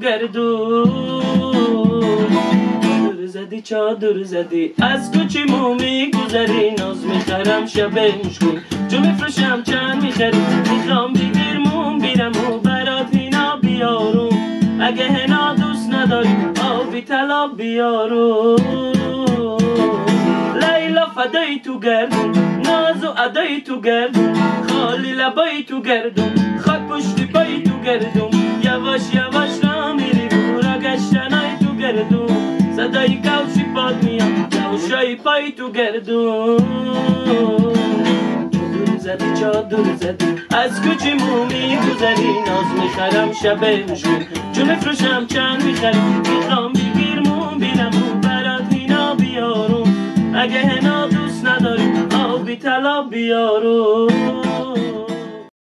گردون. چادر زدی چادر زدی از کوچی مو میگذری، ناز میخرم شب مشکون جو میفروشم چند میخری، میخوام بگیر موم بیرم و برات هینا بیارم، اگه هنا دوست نداری آبی طلا بیارم. لیلا فدای تو گردون، ناز و ادای تو گردون، خالی لبای تو گردون، خاک پشت پای تو گردون، یواش یواش را میری بورا گشتنای تو گردون، صدای کفش پاد میاد یواشای پای تو گردون. چادر زدی چادر زدی از کوچی مو میگذری، ناز میخرم شب مشکون جو میفروشم چند میخری، میخوام بگیر موم بیرم و برات هینا بیارم، اگه هنا دوست نداری آبی طلا بیارم.